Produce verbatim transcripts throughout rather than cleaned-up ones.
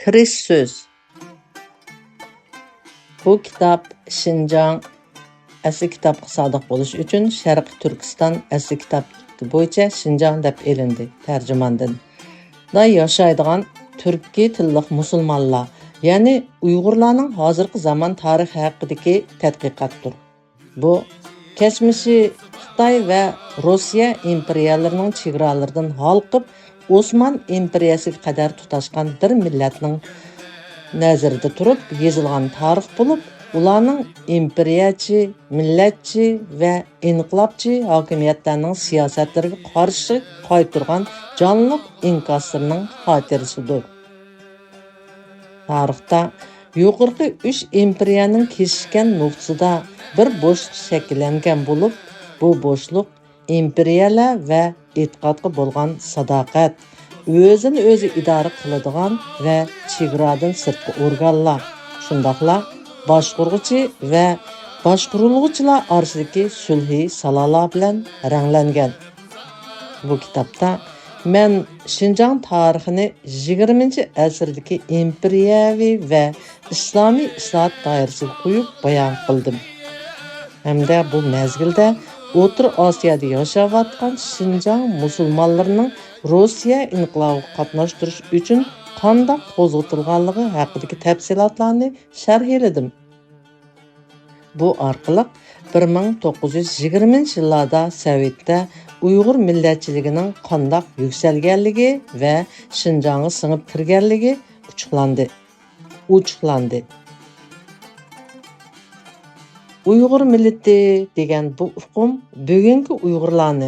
كىرىش سۆز. بۇ كىتاب شىنجاڭ ئەسلى كىتابقا سادىق بولۇش ئۈچۈن شەرقىي تۈركىستان ئەسلى كىتابى بويىچە شىنجاڭ دەپ ئېلىندى. تەرجىماندىن. دا ياشايدىغان تۈركىي تىللىق مۇسۇلمانلار، يەنى ئۇيغۇرلارنىڭ ھازىرقى زامان تارىخى ھەققىدىكى تەتقىقاتتۇر. بۇ، كەچمىشى خىتاي ۋە روسىيە ئىمپېرىيەلىرىنىڭ چېگرالىرىدىن ھالقىپ، ئوسمان ئىمپېرىيەسىگە قەدەر تۇتاشقان بىر مىللەتنىڭ نەزىرىدە تۇرۇپ يېزىلغان تارىخ بولۇپ، ئۇلارنىڭ ئىمپېرىيەچى، مىللەتچى ۋە ئىنقىلابچى ھاكىمىيەتلەرنىڭ سىياسەتلىرىگە قارشى قايتۇرغان جانلىق ئىنكاسلىرىنىڭ خاتىرىسىدۇر. تارىختا يۇقىرىقى ئۈچ ئىمپېرىيەنىڭ كېسىشكەن نۇقتىسىدا بىر بوشلۇق شەكىللەنگەن بولۇپ، بۇ بوشلۇق ئىمپېرىيەلەر ۋە ئېتىقادقا بولغان ساداقەت، ئۆزىنى ئۆزى ئىدارە قىلىدىغان ۋە چېگرادىن سىرتقى ئورگانلار، شۇنداقلا باشقۇرغۇچى ۋە باشقۇرۇلغۇچىلار ئارىسىدىكى سۈلھى سالالار بىلەن رەڭلەنگەن. بۇ كىتابتا مەن شىنجاڭ تارىخىنى يىگىرمىنچى ئەسىردىكى ئىمپېرىيەۋى ۋە ئىسلامىي ئىسلاھات دائىرىسىگە قويۇپ بايان قىلدىم. ھەمدە بۇ مەزگىلدە ئوتتۇرا ئاسىيادا ياشاۋاتقان شىنجاڭ مۇسۇلمانلىرىنىڭ روسىيە ئىنقىلابىغا قاتناشتۇرۇش ئۈچۈن قانداق قوزغىتىلغانلىقى ھەققىدىكى تەپسىلاتلارنى شەرھلىدىم. بۇ ئارقىلىق بىر مىڭ توققۇز يۈز يىگىرمىنچى يىللاردا سوۋېتتە ئۇيغۇر مىللەتچىلىكىنىڭ قانداق يۈكسەلگەنلىكى ۋە شىنجاڭغا سىڭىپ كىرگەنلىكى ئوچۇقلاندى. ئوچۇقلاندى. ئۇيغۇر مىللىتى دېگەن بۇ ئۇقۇم بۈگۈنكى ئۇيغۇرلارنى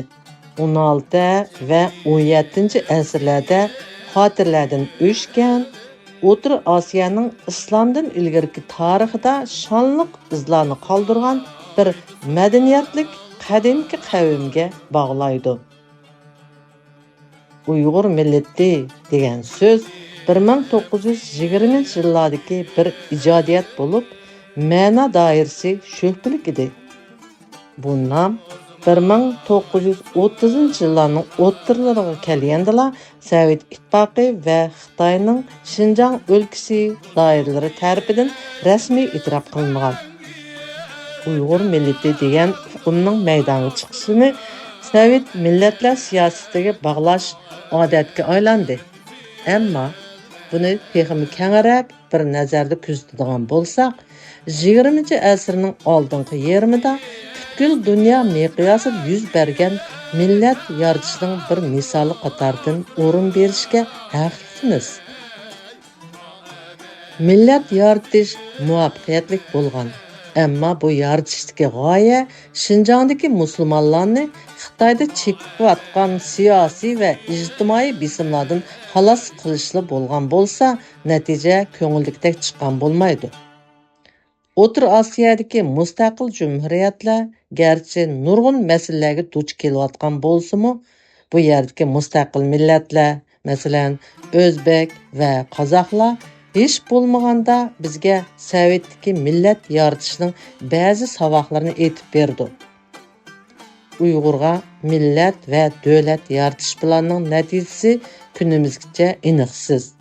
ئون ئالتە ۋە ئون يەتتىنچى ئەسىرلەردە خاتىرىلەردىن ئۆچكەن، ئوتتۇرا ئاسىيانىڭ ئىسلامدىن ئىلگىرىكى تارىخىدا شانلىق ئىزلارنى قالدۇرغان بىر مەدەنىيەتلىك قەدىمكى قەۋمگە باغلايدۇ. ئۇيغۇر مىللىتى دېگەن سۆز بىر مىڭ توققۇز يۈز يىگىرمىنچى يىللاردىكى بىر ئىجادىيەت بولۇپ، مەنا دائىرىسى شۈبھىلىك ئىدى. بۇ نام بىر مىڭ توققۇز يۈز ئوتتۇزىنچى يىللارنىڭ ئوتتۇرىلىرىغا كەلگەندىلا، سوۋېت ئىتتىپاقى ۋە خىتاينىڭ شىنجاڭ ئۆلكىسى دائىرىلىرى تەرىپىدىن رەسمىي ئېتىراپ قىلىنغان. ئۇيغۇر مىللىتى دېگەن ئۇقۇمنىڭ مەيدانغا چىقىشىنى سوۋېت مىللەتلەر سىياسىتىگە باغلاش ئادەتكە ئايلاندى. ئەمما بۇنى تېخىمۇ كەڭرەك بىر نەزەردە كۆزىتىدىغان بولساق، يىگىرمىنچى ئەسىرنىڭ ئالدىنقى يېرىمىدا پۈتكۈل دۇنيا مىقياسىدا يۈز بەرگەن مىللەت يارىتىشنىڭ بىر مىسالى قاتارىدىن ئورۇن بېرىشكە ھەقلىقمىز. مىللەت يارىتىش مۇۋەپپەقىيەتلىك بولغان، ئەمما بۇ يارىتىشتىكى غايە شىنجاڭدىكى مۇسۇلمانلارنى خىتايدا چېكىۋاتقان سىياسىي ۋە ئىجتىمائىي بېسىملاردىن خالاس قىلىشلا بولغان بولسا، نەتىجە كۆڭۈلدىكىدەك چىققان بولمايدۇ. ئوتتۇرا ئاسىيادىكى مۇستەقىل جۇمھۇرىيەتلەر گەرچە نۇرغۇن مەسىلىلەرگە دۇچ كېلىۋاتقان بولسىمۇ، بۇ يەردىكى مۇستەقىل مىللەتلەر، مەسىلەن، ئۆزبېك ۋە قازاقلار ھېچ بولمىغاندا بىزگە سوۋېتتىكى مىللەت يارىتىشنىڭ بەزى ساۋاقلىرىنى ئېيتىپ بېرىدۇ. ئۇيغۇرغا مىللەت ۋە دۆلەت يارىتىش پىلانىنىڭ نەتىجىسى كۈنىمىزگىچە ئېنىقسىز.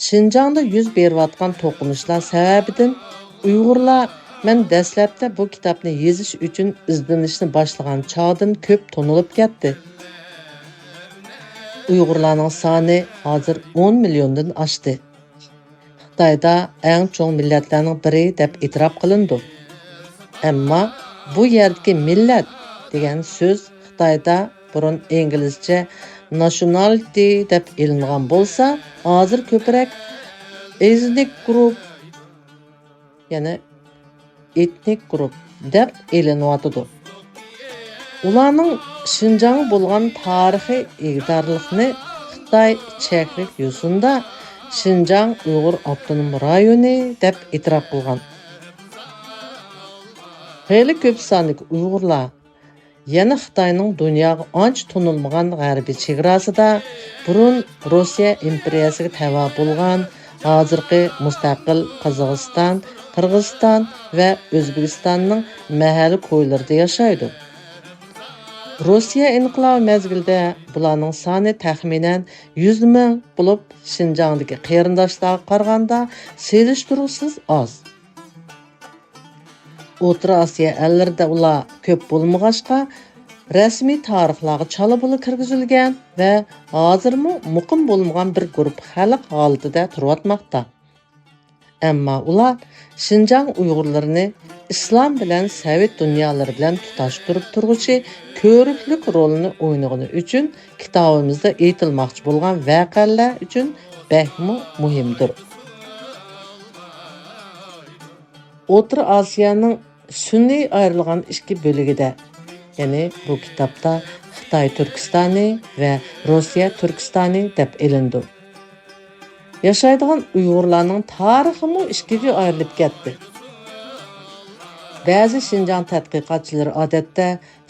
شىنجاڭدا يۈز بېرىۋاتقان توقۇنۇشلار سەۋەبىدىن ئۇيغۇرلار مەن دەسلەپتە بۇ كىتابنى يېزىش ئۈچۈن ئىزدىنىشنى باشلىغان چاغدىن كۆپ تونۇلۇپ كەتتى. ئۇيغۇرلارنىڭ سانى ھازىر ئون مىليوندىن ئاشتى. خىتايدا ئەڭ چوڭ مىللەتلەرنىڭ بىرى دەپ ئېتىراپ قىلىنىدۇ. ئەمما بۇ يەردىكى مىللەت دېگەن سۆز خىتايدا بۇرۇن ئىنگلىزچە ناشونالىتى دەپ ئېلىنغان بولسا، ھازىر كۆپرەك ئېزنىك گۇرۇپ، يەنى ئېتنىك گۇرۇپ دەپ ئېلىنىۋاتىدۇ. ئۇلارنىڭ شىنجاڭغا بولغان تارىخىي ئىگىدارلىقىنى خىتاي چەكلىك يوسۇندا شىنجاڭ ئۇيغۇر ئاپتونوم رايونى دەپ ئېتىراپ قىلغان. خېلى كۆپ ساندىكى ئۇيغۇرلار يەنە خىتاينىڭ دۇنياغا ئانچە تونۇلمىغان غەربىي چېگراسىدا، بۇرۇن روسىيە ئىمپېرىيەسىگە تەۋە بولغان، ھازىرقى مۇستەقىل قازاقىستان، قىرغىزىستان ۋە ئۆزبېكىستاننىڭ مەھەللە كويلىرىدا ياشايدۇ. روسىيە ئىنقىلابى مەزگىلىدە بۇلارنىڭ سانى تەخمىنەن يۈز مىڭ بولۇپ، شىنجاڭدىكى قېرىنداشلارغا قارىغاندا سېلىشتۇرغۇسىز ئاز. ئوتتۇرا ئاسىيا ئەللىرىدە ئۇلار كۆپ بولمىغاچقا، رەسمىي تارىخلارغا چالا بۇلا كىرگۈزۈلگەن ۋە ھازىرمۇ مۇقىم بولمىغان بىر گۇرۇپپا خەلق ھالىتىدە تۇرۇۋاتماقتا. ئەمما ئۇلار شىنجاڭ ئۇيغۇرلىرىنى ئىسلام بىلەن سوۋېت دۇنيالىرى بىلەن تۇتاشتۇرۇپ تۇرغۇچى كۆۋرۈكلۈك رولىنى ئوينىغىنى ئۈچۈن كىتابىمىزدا ئېيتىلماقچى بولغان ۋەقەلەر ئۈچۈن بەكمۇ مۇھىمدۇر. ئوتتۇرا ئاسىيانىڭ سۈنئىي ئايرىلغان ئىككى بۆلىكىدە، يەنى بۇ كىتابتا خىتاي تۈركىستانى ۋە روسىيە تۈركىستانى دەپ ئېلىنىدۇ. ياشايدىغان ئۇيغۇرلارنىڭ تارىخىمۇ ئىككىگە ئايرىلىپ كەتتى. بەزى شىنجاڭ تەتقىقاتچىلىرى ئادەتتە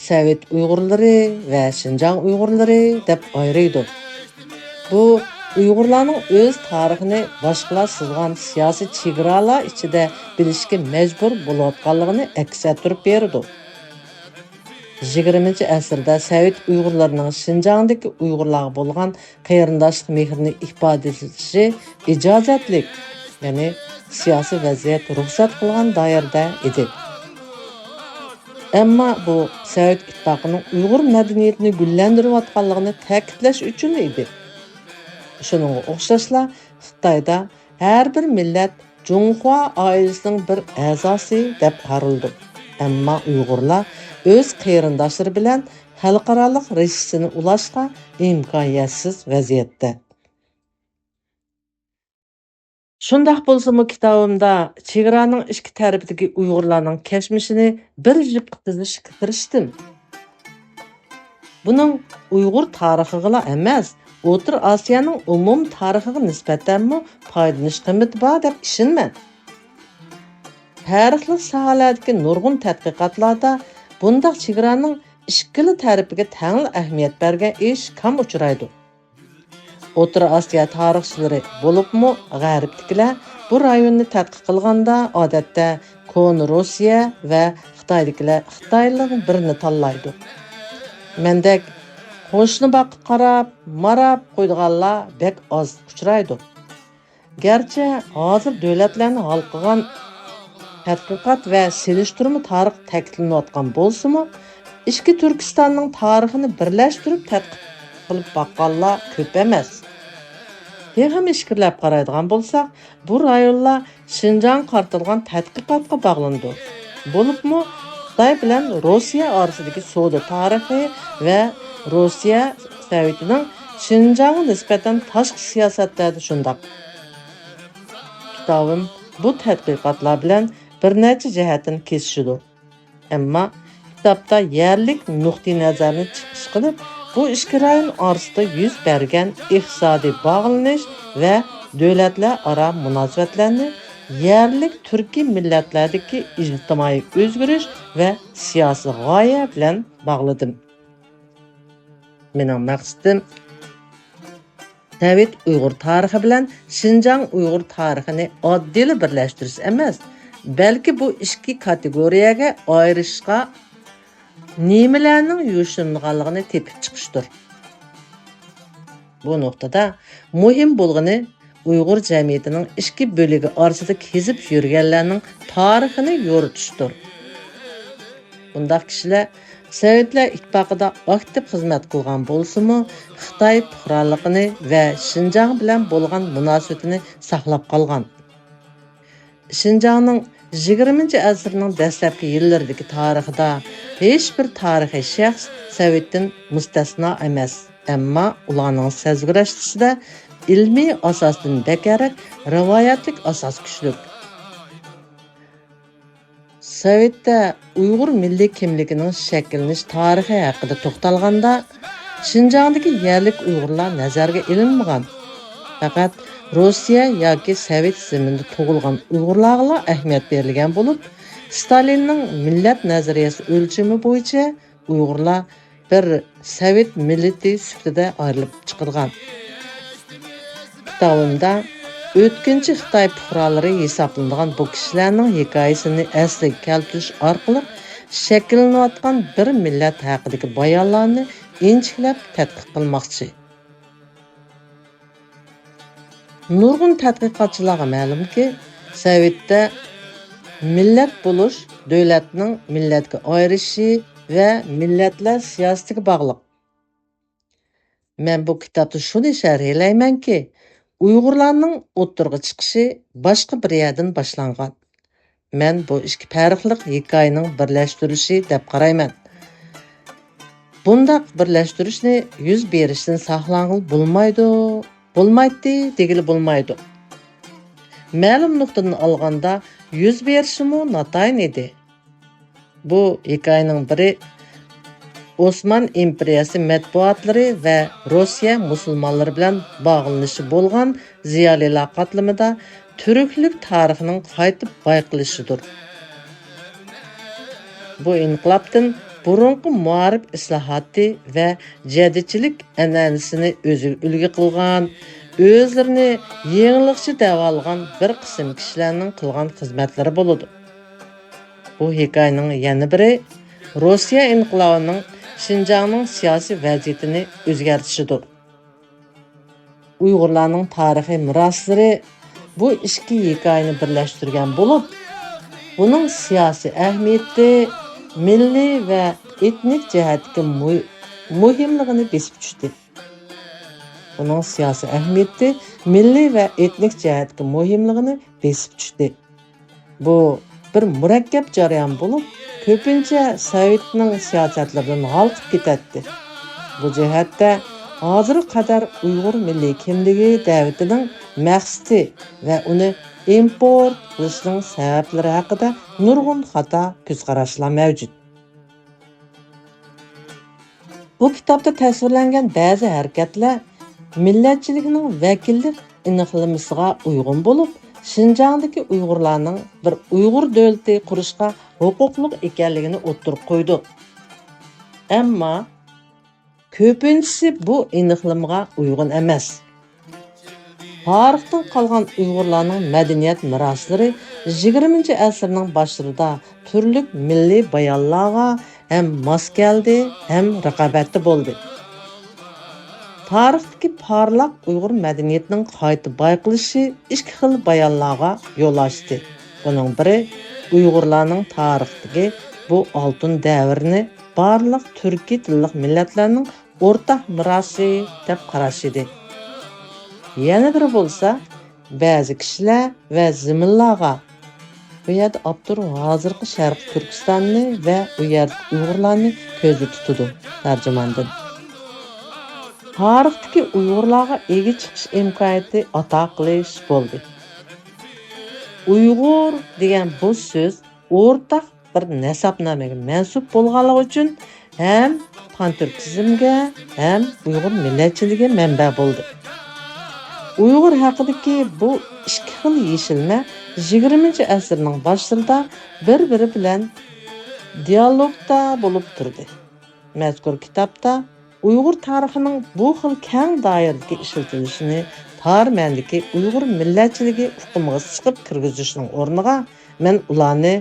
سوۋېت ئۇيغۇرلىرى ۋە شىنجاڭ ئۇيغۇرلىرى دەپ ئايرىيدۇ. بۇ ئۇيغۇرلارنىڭ ئۆز تارىخىنى باشقىلار سىزغان سىياسىي چېگرالار ئىچىدە بىلىشكە مەجبۇر بولۇۋاتقانلىقىنى ئەكس ئەتتۈرۈپ بېرىدۇ. يىگىرمىنچى ئەسىردە سوۋېت ئۇيغۇرلىرىنىڭ شىنجاڭدىكى ئۇيغۇرلارغا بولغان قېرىنداشلىق مېھرىنى ئىپادىلىشى ئىجازەتلىك، يەنى سىياسىي ۋەزىيەت رۇخسەت قىلغان دائىرىدە ئىدى. ئەمما بۇ سوۋېت ئىتتىپاقىنىڭ ئۇيغۇر مەدەنىيىتىنى گۈللەندۈرۈۋاتقانلىقىنى تەكىتلەش ئۈچۈنلا ئىدى. شۇنىڭغا ئوخشاشلا، خىتايدا ھەر بىر مىللەت جۇڭخۇا ئائىلىسىنىڭ بىر ئەزاسى دەپ قارىلىدۇ. ئەمما ئۇيغۇرلار ئۆز قېرىنداشلىرى بىلەن خەلقئارالىق رىشتىسىنى ئۇلاشقا ئىمكانىيەتسىز ۋەزىيەتتە. شۇنداق بولسىمۇ، كىتابىمدا چېگرانىڭ ئىككى تەرىپىدىكى ئۇيغۇرلارنىڭ كەچمىشىنى بىر يىپقا تىزىشكە تىرىشتىم. بۇنىڭ ئۇيغۇر تارىخىغىلا ئەمەس، ئوتتۇرا ئاسىيانىڭ ئومۇمىي تارىخىغا نىسبەتەنمۇ پايدىلىنىش قىممىتى بار دەپ ئىشىنىمەن. تارىخلىق ساھەلەردىكى نۇرغۇن تەتقىقاتلاردا بۇنداق چېگرانىڭ ئىككىلا تەرىپىگە تەڭلا ئەھمىيەت بەرگەن ئىش كەم ئۇچرايدۇ. ئوتتۇرا ئاسىيا تارىخچىلىرى، بولۇپمۇ غەربتىكىلەر بۇ رايوننى تەتقىق قىلغاندا، ئادەتتە كونا روسىيە ۋە خىتايدىكىلەر خىتايلارنىڭ بىرىنى تاللايدۇ. مەندەك قوشنا باغقا قاراپ، ماراپ قويىدىغانلار بەك ئاز ئۇچرايدۇ. گەرچە ھازىر دۆلەتلەرنى ھالقىغان تەتقىقات ۋە سېلىشتۇرما تارىخ تەكىتلىنىۋاتقان بولسىمۇ، ئىككى تۈركىستاننىڭ تارىخىنى بىرلەشتۈرۈپ تەتقىق قىلىپ باققانلار كۆپ ئەمەس. تېخىمۇ ئىچكىرىلەپ قارايدىغان بولساق، بۇ رايونلار شىنجاڭغا قارىتىلغان تەتقىقاتقا باغلىنىدۇ. بولۇپمۇ خىتاي بىلەن روسىيە ئارىسىدىكى سودا تارىخى ۋە روسىيە سوۋېتىنىڭ شىنجاڭغا نىسبەتەن تاشقى سىياسەتلەردە شۇنداق. كىتابىم بۇ تەتقىقاتلار بىلەن بىر نەچچە جەھەتتىن كېسىشىدۇ. ئەمما كىتابتا يەرلىك نۇقتىئىنەزەرنى چىقىش قىلىپ، بۇ ئىككى رايون ئارىسىدا يۈز بەرگەن ئىقتىسادىي باغلىنىش ۋە دۆلەتلەر ئارا مۇناسىۋەتلەرنى يەرلىك تۈركىي مىللەتلەردىكى ئىجتىمائىي ئۆزگىرىش ۋە سىياسىي غايە بىلەن باغلىدىم. مېنىڭ مەقسىتىم سوۋېت ئۇيغۇر تارىخى بىلەن شىنجاڭ ئۇيغۇر تارىخىنى ئاددىيلا بىرلەشتۈرۈش ئەمەس، بەلكى بۇ ئىككى كاتېگورىيەگە ئايرىشقا نېمىلەرنىڭ يوشۇرۇنغانلىقىنى تېپىپ چىقىشتۇر. بۇ نۇقتىدا مۇھىم بولغىنى ئۇيغۇر جەمئىيىتىنىڭ ئىككى بۆلىكى ئارىسىدا كېزىپ يۈرگەنلەرنىڭ تارىخىنى يورۇتۇشتۇر. بۇنداق كىشىلەر سوۋېتلەر ئىتتىپاقىدا ئاكتىپ خىزمەت قىلغان بولسىمۇ، خىتاي پۇقرالىقىنى ۋە شىنجاڭ بىلەن بولغان مۇناسىۋىتىنى ساقلاپ قالغان. شىنجاڭنىڭ يىگىرمىنچى ئەسىرنىڭ دەسلەپكى يىللىرىدىكى تارىخىدا ھېچبىر تارىخىي شەخس سوۋېتتىن مۇستەسنا ئەمەس، ئەمما ئۇلارنىڭ سەزگۈرەشلىكىدە ئىلمىي ئاساستىن بەكرەك، رىۋايەتلىك ئاساس كۈچلۈك. سوۋېتتە ئۇيغۇر مىللىي كىملىكىنىڭ شەكىللىنىش تارىخى ھەققىدە توختالغاندا، شىنجاڭدىكى يەرلىك ئۇيغۇرلار نەزەرگە ئېلىنمىغان. پەقەت روسىيە ياكى سوۋېت زېمىنىدا تۇغۇلغان ئۇيغۇرلارغىلا ئەھمىيەت بېرىلگەن بولۇپ، ستالىننىڭ مىللەت نەزەرىيەسى ئۆلچىمى بويىچە ئۇيغۇرلار بىر سوۋېت مىللىتى سۈپىتىدە ئايرىلىپ چىقىدىغان. كىتابىمدا ئۆتكۈنچى خىتاي پۇقرالىرى ھېسابلىنىدىغان بۇ كىشىلەرنىڭ ھېكايىسىنى ئەسلىگە كەلتۈرۈش ئارقىلىق، شەكىللىنىۋاتقان بىر مىللەت ھەققىدىكى بايانلارنى ئىنچىكىلەپ تەتقىق قىلماقچى. نۇرغۇن تەتقىقاتچىلارغا مەلۇمكى، سوۋېتتە مىللەت بولۇش دۆلەتنىڭ مىللەتكە ئايرىشىشى ۋە مىللەتلەر سىياسىتىگە باغلىق. مەن بۇ كىتابتا شۇنى شەرھلەيمەنكى، ئۇيغۇرلارنىڭ ئوتتۇرىغا چىقىشى باشقا بىر يەردىن باشلانغان. مەن بۇ ئىككى پەرقلىق ھېكايىنىڭ بىرلەشتۈرۈلۈشى دەپ قارايمەن. بۇنداق بىرلەشتۈرۈشنى يۈز بېرىشتىن ساقلانغىلى بولمايدۇ، بولمايتتى دېگىلى بولمايدۇ. مەلۇم نۇقتىدىن ئالغاندا، يۈز بېرىشىمۇ ناتايىن ئىدى. بۇ ھېكايىنىڭ بىرى ئوسمان ئىمپېرىيەسى مەتبۇئاتلىرى ۋە روسىيە مۇسۇلمانلىرى بىلەن باغلىنىشى بولغان زىيالىيلار قاتلىمىدا تۈركلۈك تارىخىنىڭ قايتا بايقىلىشىدۇر. بۇ ئىنقىلابتىن بۇرۇنقى مائارىپ ئىسلاھاتى ۋە جەدىدچىلىك ئەنئەنىسىنى ئۆزىگە ئۈلگە قىلغان، ئۆزلىرىنى يېڭىلىقچى دەۋالىغان بىر قىسىم كىشىلەرنىڭ قىلغان خىزمەتلىرى بولىدۇ. بۇ ھېكايىنىڭ يەنە بىرى روسىيە ئىنقىلابىنىڭ شىنجاڭنىڭ سىياسىي ۋەزىيىتىنى ئۆزگەرتىشىدۇر. ئۇيغۇرلارنىڭ تارىخىي مىراسلىرى بۇ ئىككى ھېكايىنى بىرلەشتۈرگەن بولۇپ، بۇنىڭ سىياسىي ئەھمىيىتى، مىللىي ۋە ئېتنىك جەھەتتىكى مۇ-، مۇھىملىقىنى بېسىپ چۈشتى. بۇنىڭ سىياسىي ئەھمىيىتى، مىللىي ۋە ئېتنىك جەھەتتىكى مۇھىملىقىنى بېسىپ چۈشتى. بۇ بىر مۇرەككەپ جەريان بولۇپ، كۆپىنچە سوۋېتنىڭ سىياسەتلىرىدىن ھالقىپ كېتەتتى. بۇ جەھەتتە ھازىرغا قەدەر ئۇيغۇر مىللىي كىملىكى دەۋىتىنىڭ مەقسىتى ۋە ئۇنى ئىمپورت قىلىشنىڭ سەۋەبلىرى ھەققىدە نۇرغۇن خاتا كۆزقاراشلار مەۋجۇت. بۇ كىتابتا تەسۋىرلەنگەن بەزى ھەرىكەتلەر مىللەتچىلىكنىڭ ۋەكىللىك ئېنىقلىمىسىغا ئۇيغۇن بولۇپ، شىنجاڭدىكى ئۇيغۇرلارنىڭ بىر ئۇيغۇر دۆلىتى قۇرۇشقا ھوقۇقلۇق ئىكەنلىكىنى ئوتتۇرىغا قويىدۇ. ئەمما كۆپىنچىسى بۇ ئېنىقلىمىغا ئۇيغۇن ئەمەس. تارىختىن قالغان ئۇيغۇرلارنىڭ مەدەنىيەت مىراسلىرى يىگىرمىنچى ئەسىرنىڭ باشلىرىدا تۈرلۈك مىللىي بايانلارغا ھەم ماس كەلدى، ھەم رىقابەتتە بولدى. تارىختىكى پارلاق ئۇيغۇر مەدەنىيىتىنىڭ قايتا بايقىلىشى ئىككى خىل بايانلارغا يول ئاچتى. بۇنىڭ بىرى ئۇيغۇرلارنىڭ تارىختىكى بۇ ئالتۇن دەۋرىنى بارلىق تۈركىي تىللىق مىللەتلەرنىڭ ئورتاق مىراسى دەپ قاراش ئىدى. يەنە بىرى بولسا، بەزى كىشىلەر ۋە زېمىنلارغا، بۇ يەردە ئاپتور ھازىرقى شەرقىي تۈركىستاننى ۋە ئۇ يەردىكى ئۇيغۇرلارنى كۆزدە تۇتىدۇ. تەرجىماندىن. تارىختىكى ئۇيغۇرلارغا ئىگە چىقىش ئىمكانىيىتى ئاتا قىلىش بولدى. ئۇيغۇر دېگەن بۇ سۆز ئورتاق بىر نەسەبنامىگە مەنسۇپ بولغانلىقى ئۈچۈن ھەم پانتۈركىزمگە، ھەم ئۇيغۇر مىللەتچىلىكىگە مەنبە بولدى. ئۇيغۇر ھەققىدىكى بۇ ئىككى خىل يېشىلمە يىگىرمىنچى ئەسىرنىڭ باشلىرىدا بىر-بىرى بىلەن دىئالوگتا بولۇپ تۇردى. مەزكۇر كىتابتا ئۇيغۇر تارىخىنىڭ بۇ خىل كەڭ دائىرىدىكى ئىشلىتىلىشىنى تار مەنىدىكى ئۇيغۇر مىللەتچىلىكى ئۇقۇمىغا سىقىپ كىرگۈزۈشنىڭ ئورنىغا، مەن ئۇلارنى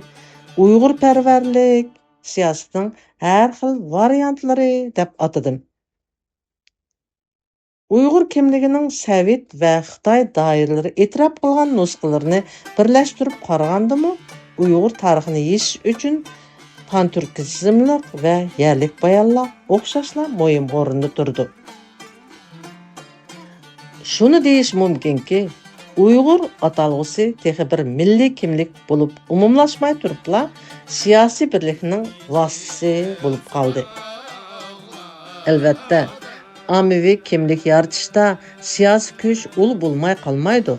ئۇيغۇرپەرۋەرلىك سىياسىتىنىڭ ھەر خىل ۋارىيانتلىرى دەپ ئاتىدىم. ئۇيغۇر كىملىكىنىڭ سوۋېت ۋە خىتاي دائىرىلىرى ئېتىراپ قىلغان نۇسخىلىرىنى بىرلەشتۈرۈپ قارىغاندىمۇ، ئۇيغۇر تارىخىنى يېشىش ئۈچۈن پانتۈركىزملىق ۋە يەرلىك بايانلار ئوخشاشلا مۇھىم ئورۇندا تۇرىدۇ. شۇنى دېيىش مۇمكىنكى، ئۇيغۇر ئاتالغۇسى تېخى بىر مىللىي كىملىك بولۇپ ئومۇملاشماي تۇرۇپلا، سىياسىي بىرلىكنىڭ ۋاسىتىسى بولۇپ قالدى. ئەلۋەتتە، ئاممىۋى كىملىك يارىتىشتا سىياسىي كۈچ ئۇل بولماي قالمايدۇ.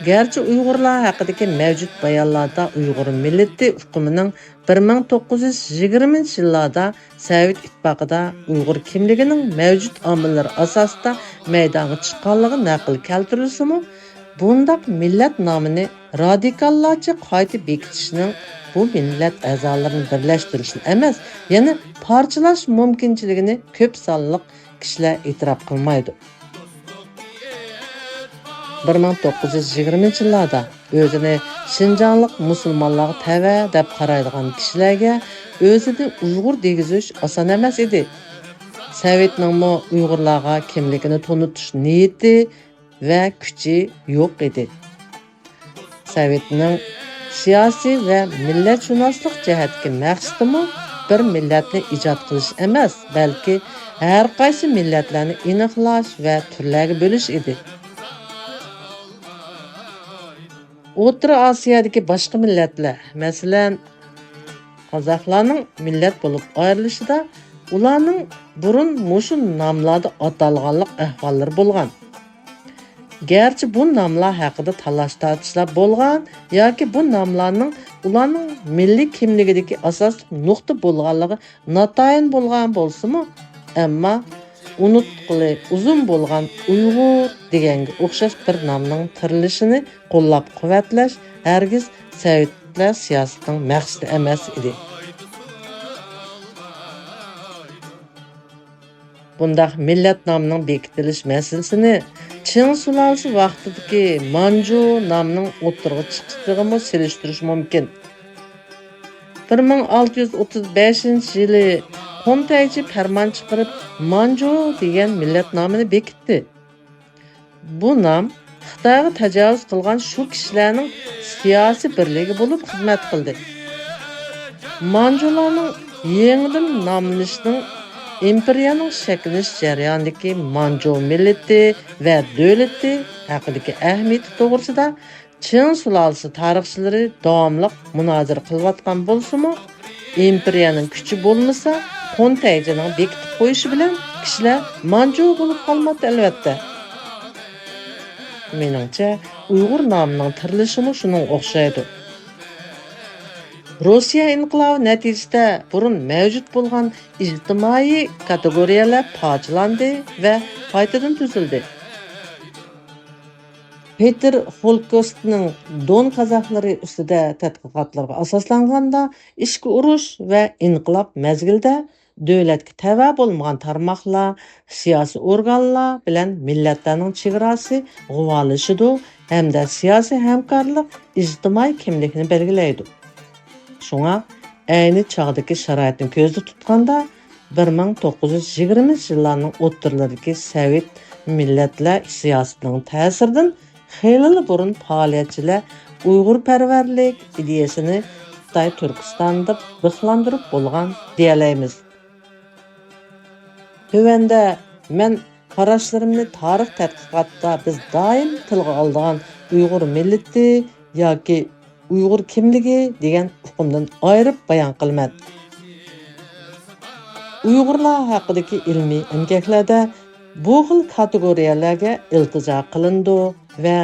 گەرچە ئۇيغۇرلار ھەققىدىكى مەۋجۇت بايانلاردا ئۇيغۇر مىللىتى ئۇقۇمىنىڭ بىر مىڭ توققۇز يۈز يىگىرمىنچى يىللاردا سوۋېت ئىتتىپاقىدا ئۇيغۇر كىملىكىنىڭ مەۋجۇت ئامىللىرى ئاساسىدا مەيدانغا چىققانلىقى نەقىل كەلتۈرۈلسىمۇ، بۇنداق مىللەت نامىنى رادىكاللارچە قايتا بېكىتىشنىڭ بۇ مىللەت ئەزالىرىنى بىرلەشتۈرۈشلا ئەمەس، يەنە پارچىلاش مۇمكىنچىلىكىنى كۆپ سانلىق كىشىلەر ئېتىراپ قىلمايدۇ. بىر مىڭ توققۇز يۈز يىگىرمىنچى يىللاردا ئۆزىنى شىنجاڭلىق مۇسۇلمانلارغا تەۋە دەپ قارايدىغان كىشىلەرگە ئۆزىنى ئۇيغۇر دېگۈزۈش ئاسان ئەمەس ئىدى. سوۋېتنىڭمۇ ئۇيغۇرلارغا كىملىكىنى تونۇتۇش نىيىتى ۋە كۈچى يوق ئىدى. سوۋېتنىڭ سىياسىي ۋە مىللەتشۇناسلىق جەھەتتىكى مەقسىتىمۇ بىر مىللەتنى ئىجاد قىلىش ئەمەس، بەلكى ھەر قايسى مىللەتلەرنى ئېنىقلاش ۋە تۈرلەرگە بۆلۈش ئىدى. ئوتتۇرا ئاسىيادىكى باشقا مىللەتلەر، مەسىلەن، قازاقلارنىڭ مىللەت بولۇپ ئايرىلىشىدا ئۇلارنىڭ بۇرۇن مۇشۇ ناملاردا ئاتالغانلىق ئەھۋاللىرى بولغان. گەرچە بۇ ناملار ھەققىدە تالاش-تارتىشلار بولغان ياكى بۇ ناملارنىڭ ئۇلارنىڭ مىللىي كىملىكىدىكى ئاساسلىق نۇقتا بولغانلىقى ناتايىن بولغان بولسىمۇ، ئەمما ئۇنتقىلى ئۇزۇن بولغان ئۇيغۇر دېگەنگە ئوخشاش بىر نامنىڭ تىرىلىشىنى قوللاپ-قۇۋۋەتلەش ھەرگىز سوۋېتلار سىياسىتىنىڭ مەقسىتى ئەمەس ئىدى. بۇنداق مىللەت نامىنىڭ بېكىتىلىش مەسىلىسىنى چىڭ سۇلالىسى ۋاقتىدىكى مانجۇ نامىنىڭ ئوتتۇرىغا چىقىشىغىمۇ سېلىشتۇرۇش مۇمكىن. بىر مىڭ ئالتە يۈز ئوتتۇز بەشىنچى يىلى خۇن تەيجى پەرمان چىقىرىپ، مانجۇ دېگەن مىللەت نامىنى بېكىتتى. بۇ نام خىتايغا تاجاۋۇز قىلغان شۇ كىشىلەرنىڭ سىياسىي بىرلىكى بولۇپ خىزمەت قىلدى. مانجۇلارنىڭ يېڭىدىن ناملىنىشىنىڭ ئىمپېرىيەنىڭ شەكىللىنىش جەريانىدىكى مانجۇ مىللىتى ۋە دۆلىتى ھەققىدىكى ئەھمىيىتى توغرىسىدا چىڭ سۇلالىسى تارىخچىلىرى داۋاملىق مۇنازىرە قىلىۋاتقان بولسىمۇ، ئىمپېرىيەنىڭ كۈچى بولمىسا، خۇن تەيجىنىڭ بېكىتىپ قويۇشى بىلەن كىشىلەر مانجۇ بولۇپ قالماپتۇ، ئەلۋەتتە. مېنىڭچە، ئۇيغۇر نامىنىڭ تىرىلىشىمۇ شۇنىڭغا ئوخشايدۇ. روسىيە ئىنقىلابى نەتىجىسىدە بۇرۇن مەۋجۇت بولغان ئىجتىمائىي كاتېگورىيەلەر پارچىلاندى ۋە قايتىدىن تۈزۈلدى. پېتېر خولكوستنىڭ دون قازاقلىرى ئۈستىدە تەتقىقاتلىرىغا ئاساسلانغاندا، ئىچكى ئۇرۇش ۋە ئىنقىلاب مەزگىلىدە دۆلەتكە تەۋە بولمىغان تارماقلار، سىياسىي ئورگانلار بىلەن مىللەتلەرنىڭ چېگراسى غۇۋالىشىدۇ ھەمدە سىياسىي ھەمكارلىق ئىجتىمائىي كىملىكنى بەلگىلەيدۇ. شۇڭا ئەينى چاغدىكى شارائىتنى كۆزدە تۇتقاندا، بىر مىڭ توققۇز يۈز يىگىرمىنچى يىللارنىڭ ئوتتۇرىلىرىدىكى سوۋېت مىللەتلەر سىياسىتىنىڭ تەسىرىدىن خېلىلا بۇرۇن پائالىيەتچىلەر ئۇيغۇرپەرۋەرلىك ئىدىيەسىنى خىتاي تۈركىستاندا بىخلاندۇرۇپ بولغان دېيەلەيمىز. تۆۋەندە مەن قاراشلىرىمنى تارىخ تەتقىقاتتا بىز دائىم تىلغا ئالىدىغان ئۇيغۇر مىللىتى ياكى ئۇيغۇر كىملىكى دېگەن ئۇقۇمدىن ئايرىپ بايان قىلىمەن. ئۇيغۇرلار ھەققىدىكى ئىلمىي ئەمگەكلەردە بۇ خىل كاتېگورىيەلەرگە ئىلتىجا قىلىنىدۇ ۋە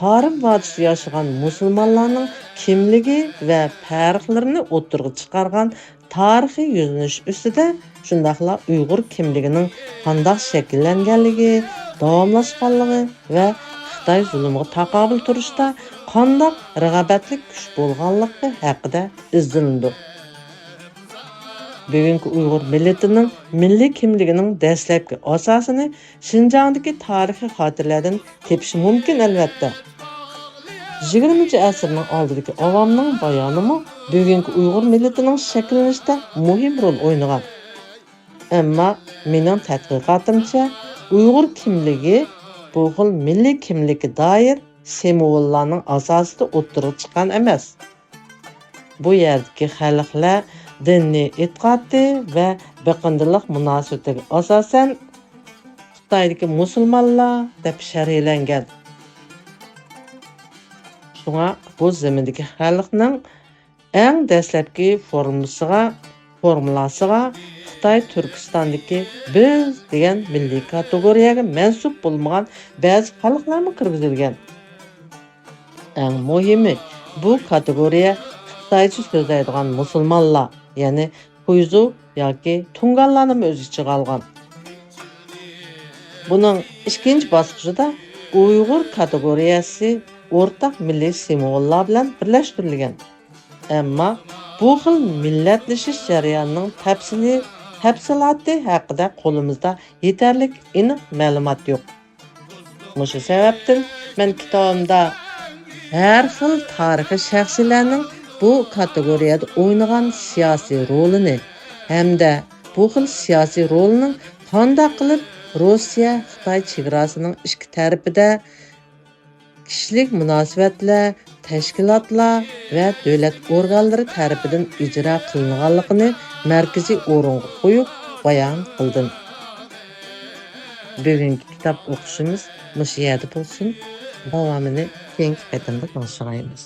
تارىم ۋادىسىدا ياشىغان مۇسۇلمانلارنىڭ كىملىكى ۋە پەرقلىرىنى ئوتتۇرىغا چىقارغان تارىخىي يۈزلىنىش ئۈستىدە، شۇنداقلا ئۇيغۇر كىملىكىنىڭ قانداق شەكىللەنگەنلىكى، داۋاملاشقانلىقى ۋە خىتاي زۇلۇمىغا تاقابىل تۇرۇشتا قانداق رىقابەتلىك كۈچ بولغانلىقى ھەققىدە ئىزدىنىدۇ. بۈگۈنكى ئۇيغۇر مىللىتىنىڭ مىللىي كىملىكىنىڭ دەسلەپكى ئاساسىنى شىنجاڭدىكى تارىخىي خاتىرىلەردىن تېپىش مۇمكىن، ئەلۋەتتە. يىگىرمىنچى ئەسىرنىڭ ئالدىدىكى ئاۋامنىڭ بايانىمۇ بۈگۈنكى ئۇيغۇر مىللىتىنىڭ شەكىللىنىشىدە مۇھىم رول ئوينىغان. ئەمما مېنىڭ تەتقىقاتىمچە، ئۇيغۇر كىملىكى بۇ خىل مىللىي كىملىككە دائىر سىمۋوللارنىڭ ئاساسىدا ئوتتۇرىغا چىققان ئەمەس. بۇ يەردىكى خەلقلەر دىنىي ئېتىقادى ۋە بېقىندىلىق مۇناسىۋىتىگە ئاساسەن، خىتايدىكى مۇسۇلمانلار دەپ شەرھلەنگەن. شۇڭا بۇ زېمىندىكى خەلقنىڭ ئەڭ دەسلەپكى فورمىسىغا، فورمۇلاسىغا خىتاي تۈركىستاندىكى بىز دېگەن مىللىي كاتېگورىيەگە مەنسۇپ بولمىغان بەزى خەلقلەرمۇ كىرگۈزۈلگەن. ئەڭ مۇھىمى، بۇ كاتېگورىيە خىتايچە سۆزلەيدىغان مۇسۇلمانلار، يەنى خۇيزۇ ياكى تۇڭگانلارنىمۇ ئۆز ئىچىگە ئالغان. بۇنىڭ ئىككىنچى باسقۇچىدا ئۇيغۇر كاتېگورىيەسى ئورتاق مىللىي سىمۋوللار بىلەن بىرلەشتۈرۈلگەن. ئەمما بۇ خىل مىللەتلىشىش جەريانىنىڭ تەپسىلىي، تەپسىلاتى ھەققىدە قولىمىزدا يېتەرلىك ئېنىق مەلۇمات يوق. مۇشۇ سەۋەبتىن مەن كىتابىمدا ھەر خىل تارىخىي شەخسلەرنىڭ بۇ كاتېگورىيەدە ئوينىغان سىياسىي رولىنى ھەمدە بۇ خىل سىياسىي رولنىڭ قانداق قىلىپ روسىيە-خىتاي چېگراسىنىڭ ئىككى تەرىپىدە كىشىلىك مۇناسىۋەتلەر، تەشكىلاتلار ۋە دۆلەت ئورگانلىرى تەرىپىدىن ئىجرا قىلىنغانلىقىنى مەركىزىي ئورۇنغا قويۇپ بايان قىلدىم. بۈگۈنكى كىتاب ئوقۇشىمىز مۇشۇ يەردە بولسۇن. داۋامىنى كېيىنكى قېتىمدا تىڭشىغايمىز.